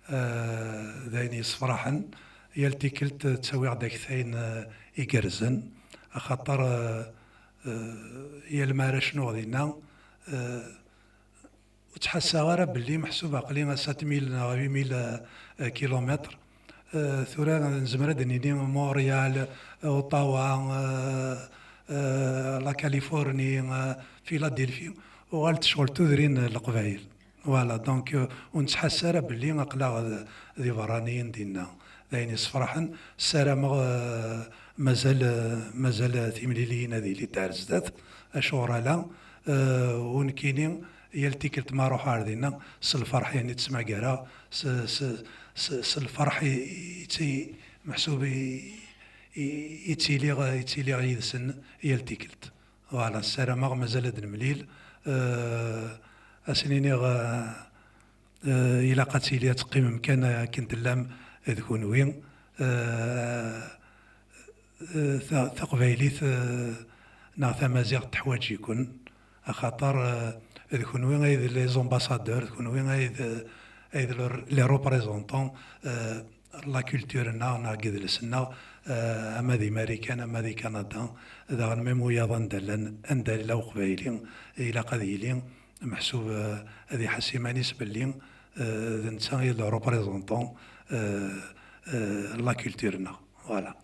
Eh, d ayen yessefraḥen. Yal tikkelt ttawiɣ-d aktayen, eh, igerrzen, axaṭer, eh, eh, yal mi ara cnuɣ dinna, eh, ur ttḥassaɣ ara belli meḥsub aql-i à sept mille neɣ huit mille, euh, kilomètres. Euh, tura nezmer ad d-nini Montréal, euh, Ottawa, euh, euh, la Californie, euh, Philadelphie, uɣalent ccɣel tudrin n Leqbayel. Voilà, donc, euh, ur nettḥassa ara belli aql-aɣ d, d iberraniyen dinna. D ayen yessefraḥen. Ssarameɣ, euh, mazal, euh, mazal, euh, timliliyin ad ilint ar zdat, acuɣer ala, euh, u nekkini, yal tikkelt ma ruḥeɣ ar dinna, s lferḥ-ihin i ttmagareɣ, s, s, s, s lferḥ i, i, i, meḥsub i, i, i ttiliɣ, i ttiliɣ yid-sen yal tikkelt. Voilà, ssarameɣ mazal ad nemlil. Euh, ad sen-iniɣ, euh, euh, ilaq ad tili, ad teqqimem kan akken tellam d kunwi. Euh, Eh, ta-, taqbaylit, eh, neɣ tamaziɣt teḥwaǧ-iken, axaṭer, eh, d kunwi ay d les ambassadeurs, d kunwi ay d, ay d le-, les représentants, eh, la culture-nneɣ neɣ n yidles-nneɣ, eh, ama di Marikan, ama di Kanada, daɣen même wiyaḍ anda llan, anda yella uqbayli, ilaq ad yili meḥsub, eh, ad iḥess iman-is belli, eh, d netta i d le représentant, eh, eh, la culture-nneɣ. Voilà.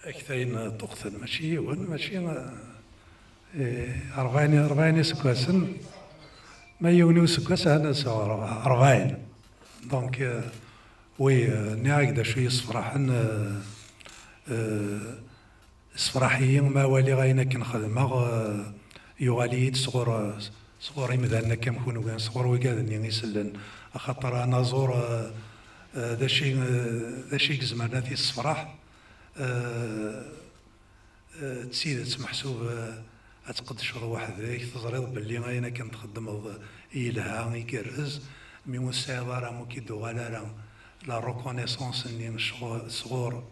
Aktayen ṭṭuqten, mačči yiwen, mačči, eh, rebɛin, rebɛin iseggasen. Ma yiwen i useggas, ɛni sɛuɣ rebɛin. Donc, eh, oui, eh, nniɣ-ak-d acu yessefraḥen, eh, eh, issefraḥ-iyi ma waliɣ ayen akken xedmeɣ, eh, yuɣal-iyi-d sɣur, eh, sɣur imdanen akka am kunwi, sɣur wigad-nni isellen. Axaṭer anaẓur, eh, eh, d acu i, eh, d acu i izemren ad t-yessefraḥ? Eh, eh, d tidet meḥsub, eh, ad tqeddceḍ weḥd-k, teẓriḍ belli ayen akken txeddmeḍ yelha, igerrez, mi ur tesɛiḍ ara, mi ur k-id-uɣal ara la reconnaissance-nni sɣur, sɣur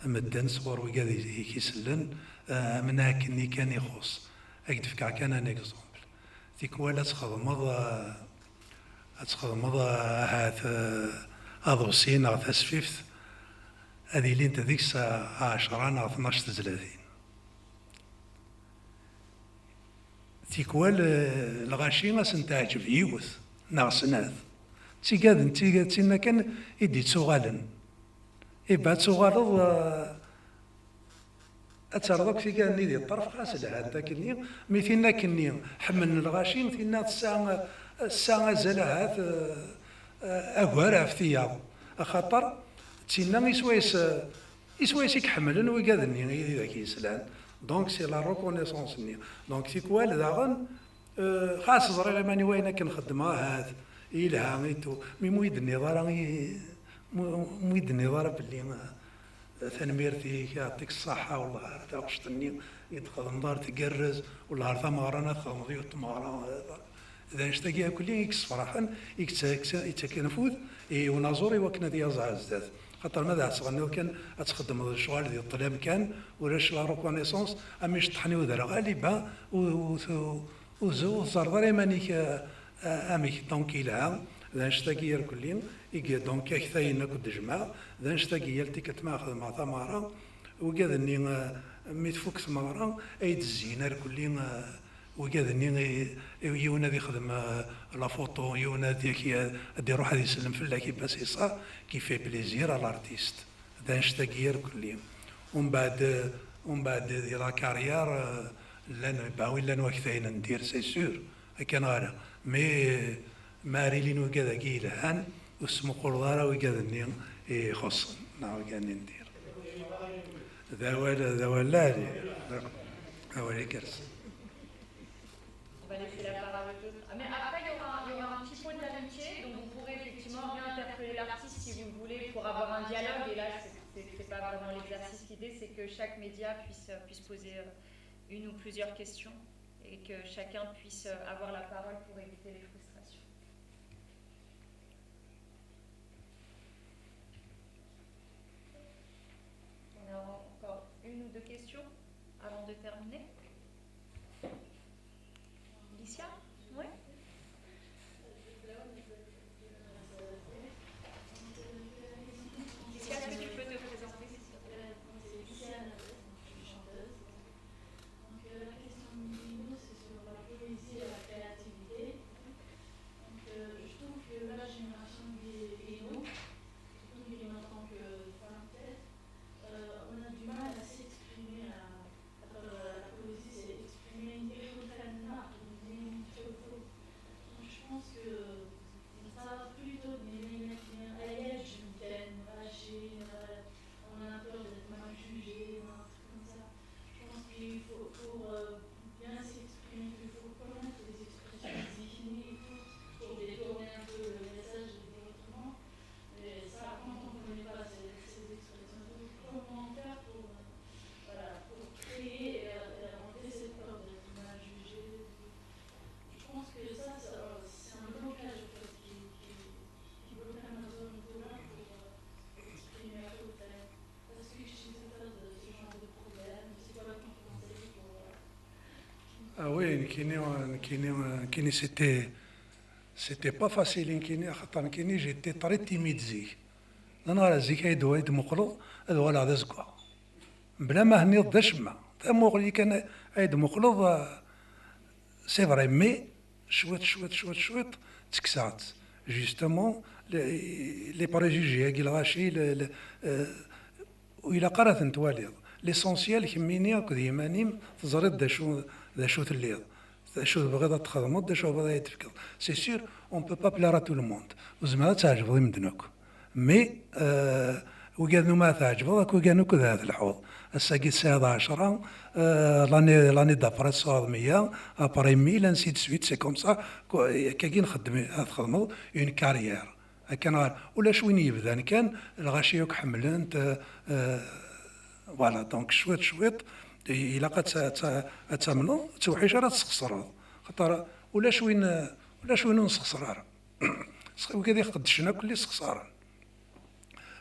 medden, sɣur wigad i, i k-isellen, eh, am akken kan ixuṣ. Ad k-d-fkeɣ kan un exemple. Tikwal ad txedmeḍ, eh, ad txedmeḍ, eh, ahat, eh, aḍebsi neɣ tasfift, ad ilint deg-s, eh, ɛecra neɣ tnac tezlatin. Tikwal, eh, lɣaci ad sen-teɛǧeb yiwet neɣ snat. D tigad, d tigad, d tinna kan i d-ittuɣalen. Iba ad tuɣaleḍ, eh, ad terreḍ akk tigad-nni di ṭṭerf, xas lhant akkenni, mi tin akkenni ḥemmlen lɣaci, tinna tesɛa, tesɛa azal ahat, eh, eh, agar ɣef tiyaḍ. Axaṭer d tinna i swayes, eh, i swayes i iḥemmlen wigad-nni i, i d ak-yeslan. Donc, c'est la reconnaissance-nni. Donc, tikwal daɣen, eh, xas ẓriɣ iman-iw ayen akken xeddmeɣ, ahat, yelha, et tout. Mi mu yi-d-tenniḍ ara, i, mu, mu yi-d-tenniḍ ara belli, eh, tanemmirt-ik, yeɛṭik ṣṣeḥḥa, wellah ar taɣect-nni i d-txedmeḍ ar tgerrez, wellah ar tameɣra-nni ad txedmeḍ yiwet tmeɣra, eh, d annect-agi akk-nni i yessefraḥen, i yetta-, i yettaken afud i unaẓur i wakken ad yaẓ ar zdat. Xaṭer ma d aɛettɣenniḍ kan, ad txeddmeḍ lecɣal di ṭṭlam kan, ulac la reconnaissance, am iceṭṭḥen i uderɣal, iba, ur, ur, ur, ur teẓẓareḍ ara iman-ik, eh, eh, amek. Donc, yelha, d annect-agi irkelli, i, donc, aktayen akk d-jemɛeɣ, d annect-agi yal tikkelt ma xedmeɣ tameɣra, wigad-nni, eh, mi tfuk tmeɣra, ay d-zzin irkelli, eh, wigad-nni, i, i, yiwen ad ixdem, eh, la photo, yiwen ad yak-, ad iruḥ ad isellem fell-ak, iba c'est ça qui fait plaisir à l'artiste. D annect-agi irkelli. Umbeɛd, umbeɛd di la carrière, eh, llan, bah oui, llan waktayen n dir, c'est sûr, akka neɣ ala. Mais, eh, ma ar ilin wigad-agi yelhan, ur tesmuquleḍ ara wigad-nni ixuṣṣen, neɣ wigad-nni n dir. D awal, d awal lɛali. D awal igerrzen. On va laisser la parole aux autres. Ah, mais après, il y aura, il y aura un petit pot de l'amitié, donc vous pourrez effectivement réinterpeller l'artiste si vous le voulez pour avoir un dialogue. Et là, c'est, c'est, c'est pas vraiment l'exercice. L'idée, c'est que chaque média puisse, puisse poser, euh, une ou plusieurs questions et que chacun puisse, euh, avoir la parole pour éviter les frustrations. On a encore une ou deux questions avant de terminer. Alicia ? Oui ? Alicia, est-ce que tu peux te présenter, s'il te plaît ? Donc, euh, la question de Lino, c'est sur la poésie et la créativité. Donc, euh, je trouve que la génération des Lino, surtout Lino en tant que femme, peut-être, euh, on a du mal à s'exprimer, à, à travers la poésie, c'est exprimer une Donc, je pense que ça, plutôt de aider, on a peur d'être mal jugé, un truc comme ça. Je pense qu'il faut, pour, euh, bien s'exprimer, il faut connaître les expressions zihni et tout, pour détourner un peu le message et dire autrement. Mais ça, quand on ne connaît pas ces, ces expressions, comment faire pour, euh, voilà, pour créer et, euh, et enlever cette peur d'être mal jugé. Je pense que ça, ça, c'est un blocage, en fait, qui, qui, qui bloque Amazon Nicolas pour, euh, exprimer à peu près. Parce que je suis peur de ce genre de problème. C'est quoi ton conseil pour, euh, Ah oui, nekkini, nekkini, nekkini, c'était, c'était pas facile, nekkini, axaṭer nekkini, j'étais très timide zik. Neɣ zik ay d-, ay d-muqleḍ, ad uɣaleɣ d azeggaɣ. Mebla ma henniḍ d acemma. Tamuɣli kan ay d-muqleḍ, euh, c'est vrai, mais cwiṭ, cwiṭ, cwiṭ, cwiṭ, ttekkseɣ-tt. Justement, les, les préjugés-agi, lɣaci, le, le, euh, ur ilaq ara ad ten-twaliḍ. L'essentiel, kemmini akked yiman-im, teẓriḍ d acu, d acu telliḍ, d acu tebɣiḍ ad txedmeḍ, d acu tebɣiḍ ad yi-d-tefkeḍ. C'est sûr, on peut pas plaire à tout le monde. Ur tezmireḍ ad tɛejbeḍ i medden akk. Mais, euh, wigad umi ad tɛejbeḍ, akk wigad akk ad telḥuḍ. Ass-agi tesɛiḍ ɛecṛa, euh, l'année, l'année d'après tesɛiḍ meyya, après mille, ainsi de suite, c'est comme ça. Akkagi nxeddem, ad txedmeḍ une carrière. Akken ɣer, ulac win yebdan kan, lɣaci akk ḥemmlen-t, euh, euh, voilà, donc cwiṭ cwiṭ, i-, ilaq ad ta-, ad ta-, ad tamneḍ, ttewḥic ara tesxeṣreḍ. Xaṭer ulac win, ulac win ur nessexṣer ara. Wigad ixqeddcen akk lli sexṣaren.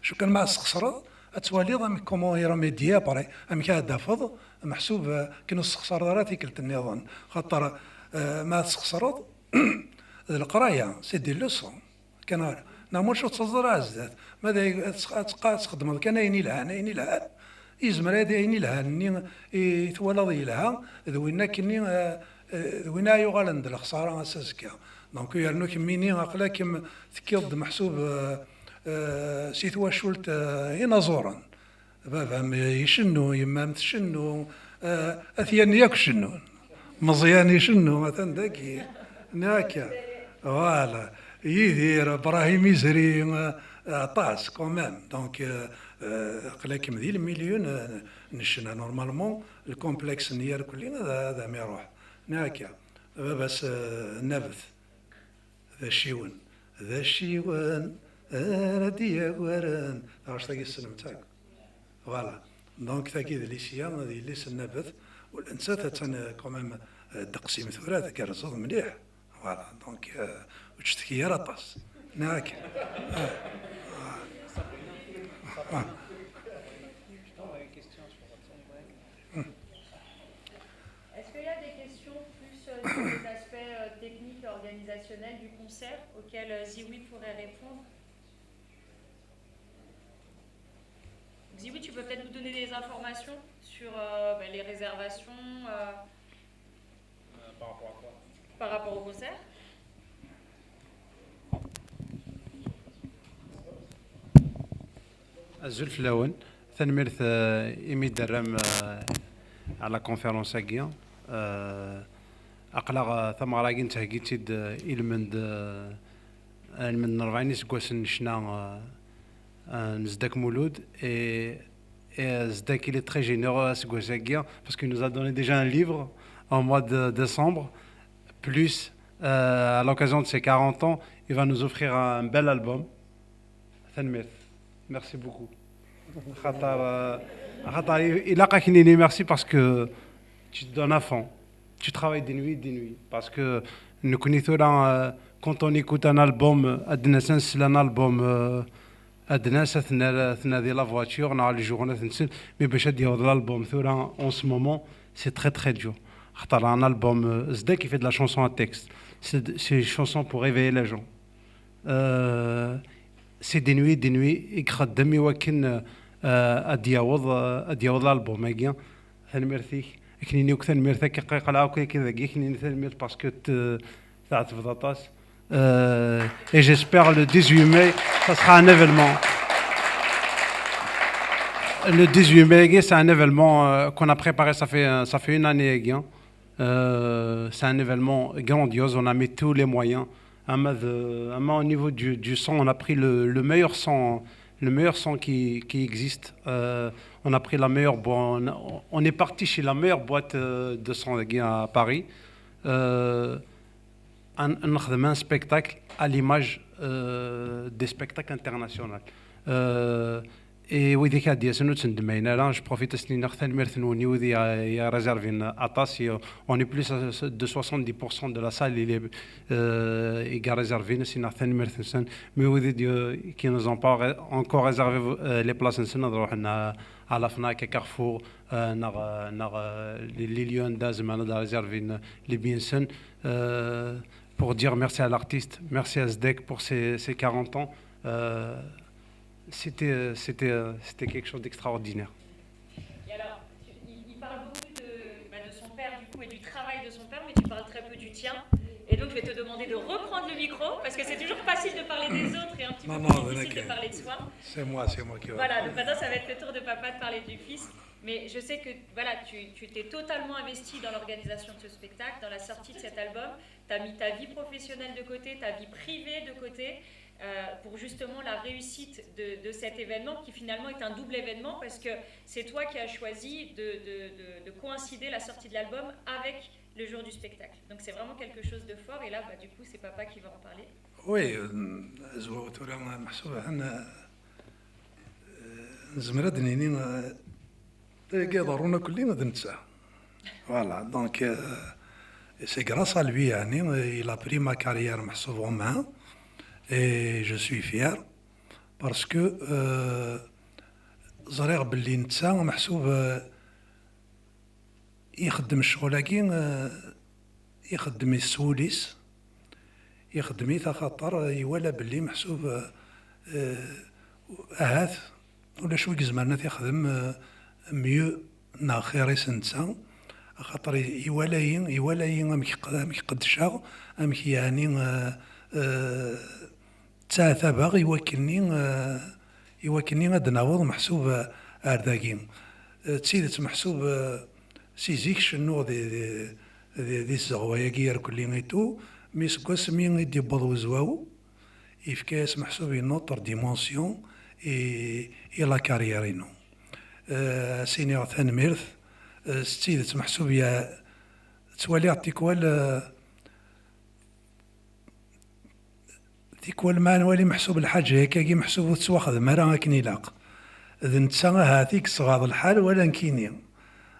Cu kan ma tesxeṣreḍ, ad twaliḍ amek, comment y remédier après, amek ad d-tafeḍ, meḥsub, euh, akken ur tessexṣareḍ ara tikkelt nniḍen. Xaṭer, euh, ma tesxeṣreḍ, d leqraya, c'est des leçons. Kan ara. Neɣ mačči ur tettaẓeḍ ara ar zdat. Ma d ay-, ad tx-, ad tx-, ad txeddmeḍ kan ayen ilhan, ayen ilhan. Yezmer ad ayen ilhan-nni i twalaḍ yelha, d win akkenni, eh, eh, d win ara yuɣalen d lexsara ass azekka. Donc, yernu kemmini aql-akem tekkiḍ-d meḥsub, eh, eh, si twacult, eh, inaẓuren. Baba-m icennu, yemma-m tcennu, eh, At Yanni akk cennun. Meẓyan icennu, atan dagi. Nniɣ akka. Voilà. Yidir, Brahim Izri, eh, aṭas, quand même. Donc, eh, eh, aql-akem di lmilyun, eh, n ccna. Normalement, lcomplexe-nni irkelli ad, ad am-iruḥ. Nniɣ akka. Baba-s, eh, Nabet. D aciwen. D aciwen ara d-yagaren. Taɣect-agi tessnem-tt akk. Voilà. Donc, tagi d Lisya, d yelli-s n Nabet. Ula nettat attan, euh, quand même, euh, ddeqs-im tura, tgerrzeḍ mliḥ. Voilà. Donc, euh, ur ttcetki ara aṭas. Nniɣ-ak. Ah. Ah. Est-ce qu'il y a des questions plus, euh, sur les aspects, euh, techniques et organisationnels du concert auxquelles, euh, Ziwi pourrait répondre ? Ziwi, tu peux peut-être nous donner des informations sur, euh, ben, les réservations, euh, Euh, par rapport à quoi ? Par rapport au concert ? Azul fell-awen. Tanemmirt, euh, imi d-terram, euh, à la conférence-agi. Euh, aql-aɣ, euh, tameɣra-agi nettheggi-tt-id, euh, i lmend, euh, i lmend n rebɛin iseggasen n ccna, euh, euh, n Zeddak Mulud. Et, et, euh, Zeddak, il est très généreux aseggas-agi, parce qu'il nous a donné déjà un livre en mois de décembre, plus, euh, à l'occasion de ses quarante ans, il va nous offrir un bel album. Tanemmirt. Merci beaucoup. Xaṭer, euh, xaṭer i-, ilaq ad k-nini merci parce que tu te donnes à fond. Tu travailles de nuit, de nuit. Parce que nekkni tura, euh, quand on écoute un album, euh, ad d-nas ad nsel un album, euh, ad d-nas ad t-nerr, ad t-nerr di la voiture, neɣ le jour ad t-nsel, mais bac ad d-yaweḍ l'album tura, en ce moment, c'est très, très dur. Xaṭer un album, euh, Zeddak, il fait de la chanson à texte. C'est de, c'est une chanson pour réveiller les gens. Euh, c'est de nuit, de nuit i ixeddem i wakken, euh, ad d-yaweḍ, euh, ad d-yaweḍ l'album-agi. Tanemmirt-ik. Ad k-nini akk tanemmirt, akka qqiqleɣ akk akka dagi, ad k-nini tanemmirt parce que t-, tɛettbeḍ aṭas. Euh, et j'espère le dix-huit mai, ça sera un événement. Le dix-huit mai, c'est un événement, euh, qu'on a préparé, ça fait, euh, ça fait une année, hein. Euh, c'est un événement grandiose, on a mis tous les moyens. Ama de, ama au niveau du, du son, on a pris le, le meilleur son, le meilleur son qui, qui existe. Euh, on a pris la meilleure boîte, on, on est parti chez la meilleure boîte, euh, de son à Paris. Euh, un, un, un spectacle à l'image, euh, des spectacles internationaux. Euh, Et wid i k-d-yasen ur ttendemmayen ara, je profite ad sen-iniɣ tanemmirt-nwen i wid i, i réservin aṭas, i, on est plus de soixante-dix pour cent de la salle, il est, euh, i réservin, ad sen-iniɣ tanemmirt-nsen, mais wid i, qui n'ont pas encore réservé, euh, les places-nsen, ad ruḥen à, à la Fnac, à Carrefour, euh, neɣ, euh, neɣ, euh, les, les lieux anda zemren ad réservin les billets-nsen, euh, pour dire merci à l'artiste, merci à Zeddak pour ses, ses quarante ans. Euh, C'était, euh, c'était, euh, c'était quelque chose d'extraordinaire. Et alors, tu- il, il parle beaucoup de, bah, de son père du coup et du travail de son père, mais tu parles très peu du tien. Et donc je vais te demander de reprendre le micro parce que c'est toujours facile de parler des autres et un petit Non, peu non, plus mais difficile de ok. Parler de soi. C'est moi, c'est moi qui va. Voilà, donc maintenant ça va être le tour de papa de parler du fils. Mais je sais que voilà, tu, tu t'es totalement investi dans l'organisation de ce spectacle, dans la sortie de cet album. Tu as mis ta vie professionnelle de côté, ta vie privée de côté, euh, pour justement la réussite de, de cet événement qui finalement est un double événement parce que c'est toi qui as choisi de, de, de, de coïncider la sortie de l'album avec le jour du spectacle. Donc c'est vraiment quelque chose de fort et là, bah, du coup, c'est papa qui va en parler. Oui, euh, Azwaw tura meḥsub ahan, euh, nezmer ad d-nini, euh, tagi iḍerrun akk-nni d netta. Voilà, donc euh, c'est grâce à lui, yeɛni, il a pris ma carrière meḥsub en main, et je suis fier parce que euh, ẓriɣ belli netta meḥsub euh, ixeddem ccɣel-agi, euh, ixeddem-it s wul-is, ixeddem-it axaṭer iwala belli meḥsub, euh, ahat ulac wi izemren ad t-ixdem, euh, mieux neɣ xir-is netta, axaṭer i- iwala-yi, iwala-yi amek q- amek qeddceɣ, amek yeɛni, euh, euh, ttaɛtabeɣ i wakken-nni, euh, i wakken-nni ad d-naweḍ meḥsub, euh, ar dagi. Euh, d tidet meḥsub, euh, si zik cennuɣ di, di, di, di tzeɣwa-agi irkelli et tout, mi seg wasmi i d-yewweḍ wezwaw, yefka-yas meḥsub une autre dimension i, i la carrière-inu. Euh, ad s-iniɣ tanemmirt, euh, s tidet meḥsub ya, ttwaliɣ tikwal, euh, tikwal ma nwali meḥsub lḥaǧa yakkagi meḥsub ur tettwaxdem ara akken ilaq. D netta ahat i yesɣaḍ lḥal wala nekkini.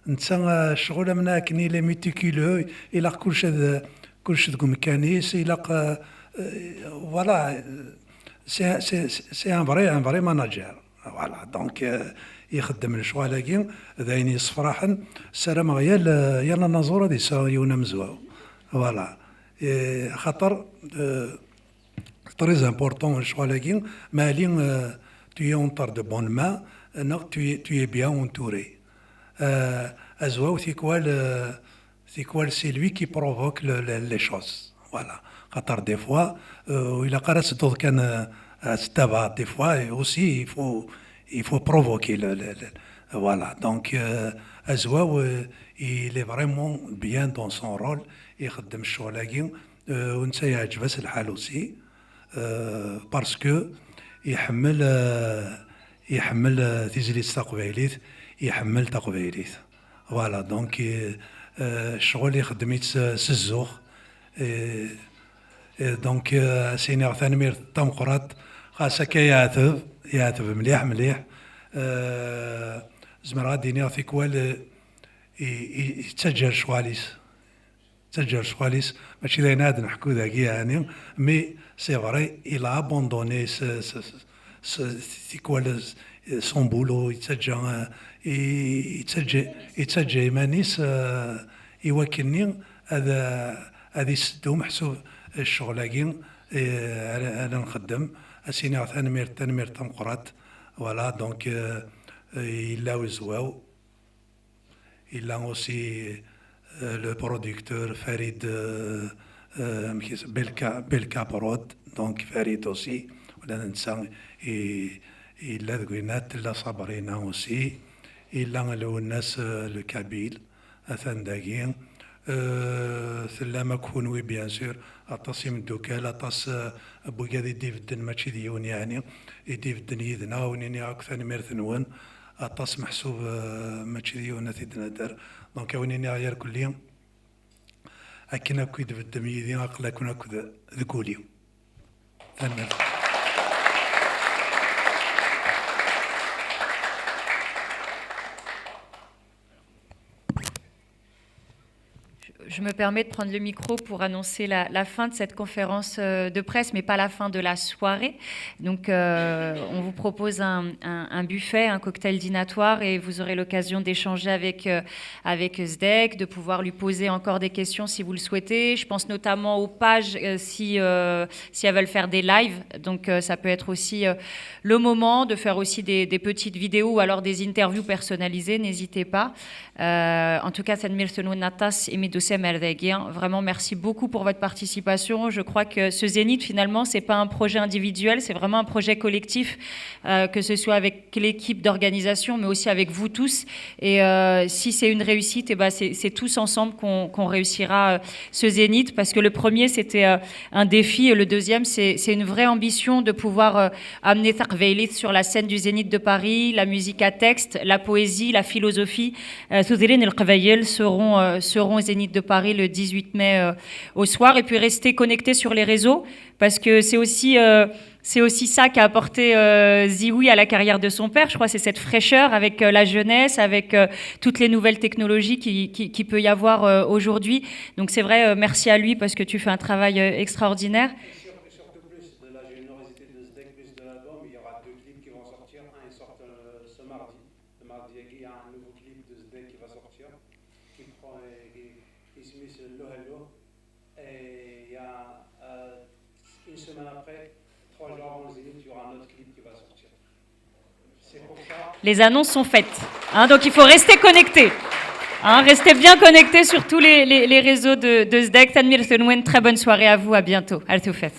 Netta, euh, ccɣel amna akken il est méticuleux, ilaq kullec ad, kullec deg umkan-is, ilaq, euh, euh, voilà, euh, c'est c'est- c'est un vrai, un vrai manager. Voilà, donc euh, ixeddem lecɣal-agi d ayen yessefraḥen. Ssarameɣ yal, euh, yal anaẓur ad yesɛu yiwen amezwaw. Voilà. Et xaṭer, euh, très important lecɣal-agi, ma ali, euh, tu es entre de bonnes mains, neɣ tu es, tu es bien entouré. Euh, azwaw tikwal, euh, tikwal c'est lui qui provoque le- le- les choses. Voilà. Xaṭer des fois, euh, ilaq ara tedduḍ kan, euh, ad tettabaɛeḍ. Des fois aussi il faut, il faut provoquer le, le- le- voilà. Donc euh, azwaw, euh, il est vraiment bien dans son rôle, ixeddem ccɣel-agi, euh, u netta yeɛǧeb-as lḥal aussi, euh, parce que iḥemmel, euh, iḥemmel, euh, tizlit taqbaylit, iḥemmel taqbaylit. Voilà, donc euh, euh, ccɣel ixeddem-itt s s zzux. Et, et donc euh, ad s-iniɣ tanemmirt tameqqrant, xas akka yeɛteb, yeɛteb mliḥ mliḥ. Euh, zemreɣ ad d-iniɣ tikwal, euh, i- i- yettaǧǧa lecɣal-is. Yettaǧǧa lecɣal-is, mačči d ayen ad neḥku dagi yeɛni, mais c'est vrai, il a abandonné ce- ce- ce- tikwal, euh, son boulot, yettaǧǧa, euh, i- yettaǧǧa yettaǧǧa iman-is, euh, i wakken-nni ad ad iseddu meḥsub ccɣel-agi, euh, ara ara nxeddem. Ad s-iniɣ tanemmirt, tanemmirt tameqqrant. Voilà, donc euh, yella wezwaw. Il a aussi euh, le producteur Farid, euh, euh, amek is- Belka, Belka Prod, donc Farid aussi, ula d netta i- yella deg winna, tella Sabrina aussi, yella Lwennas, euh, le Kabyle, atan dagi. Euh, tellam akk kunwi, bien sûr, aṭas imeddukal, aṭas, euh, n wigad i d-ibedden, mačči d yiwen yeɛni, i d-ibedden yid-neɣ, ad wen-iniɣ akk tanemmirt-nwen. Aṭas meḥsub, euh, mačči d yiwen ad t-id-nader. Donc ad wen-iniɣ irkelli, akken akk i d-beddem yid-i, aql-aken akk d- deg ul-iw. Tanemmirt. Je me permets de prendre le micro pour annoncer la, la fin de cette conférence euh, de presse, mais pas la fin de la soirée. Donc, euh, on vous propose un, un- un buffet, un cocktail dînatoire, et vous aurez l'occasion d'échanger avec, euh, avec Zdek, de pouvoir lui poser encore des questions si vous le souhaitez. Je pense notamment aux pages, euh, si, euh, si elles veulent faire des lives. Donc, euh, ça peut être aussi euh, le moment de faire aussi des, des petites vidéos ou alors des interviews personnalisées. N'hésitez pas. Euh, en tout cas, tanemmirt-nwen aṭas imi d Semerdegui. Vraiment, merci beaucoup pour votre participation. Je crois que ce Zénith, finalement, c'est pas un projet individuel, c'est vraiment un projet collectif, euh, que ce soit avec l'équipe d'organisation, mais aussi avec vous tous. Et euh, si c'est une réussite, eh ben c'est tous ensemble qu'on qu réussira, euh, ce Zénith, parce que le premier, c'était, euh, un défi, et le deuxième, c'est une vraie ambition de pouvoir, euh, amener taqbaylit sur la scène du Zénith de Paris, la musique à texte, la poésie, la philosophie. Euh, Tudrin el Qbayel seront, euh, seront au Zénith de Paris le dix-huit mai, euh, au soir. Et puis restez connectés sur les réseaux, parce que c'est aussi, euh, c'est aussi ça qu'a apporté, euh, Ziwi à la carrière de son père. Je crois que c'est cette fraîcheur avec, euh, la jeunesse, avec, euh, toutes les nouvelles technologies qui, qui, qui peut y avoir, euh, aujourd'hui. Donc c'est vrai, euh, merci à lui parce que tu fais un travail, euh, extraordinaire. Surtout plus de la générosité de Zdek, plus de l'album, il y aura deux clips qui vont sortir. Un, il sort, euh, ce mardi. Le mardi, il y a un nouveau clip de Zdek qui va sortir, qui prend, euh, qui, qui se met sur Hello Hello. Et il y a, euh, une semaine après, trois jours avant le Zénith, il y aura un autre clip qui va sortir. C'est pour ça. Les annonces sont faites. Hein, donc il faut rester connecté. Hein, restez bien connectés sur tous les, les, les réseaux de, de Zdek. Tanmirt Nwen, très bonne soirée à vous. À bientôt. Ar tufat.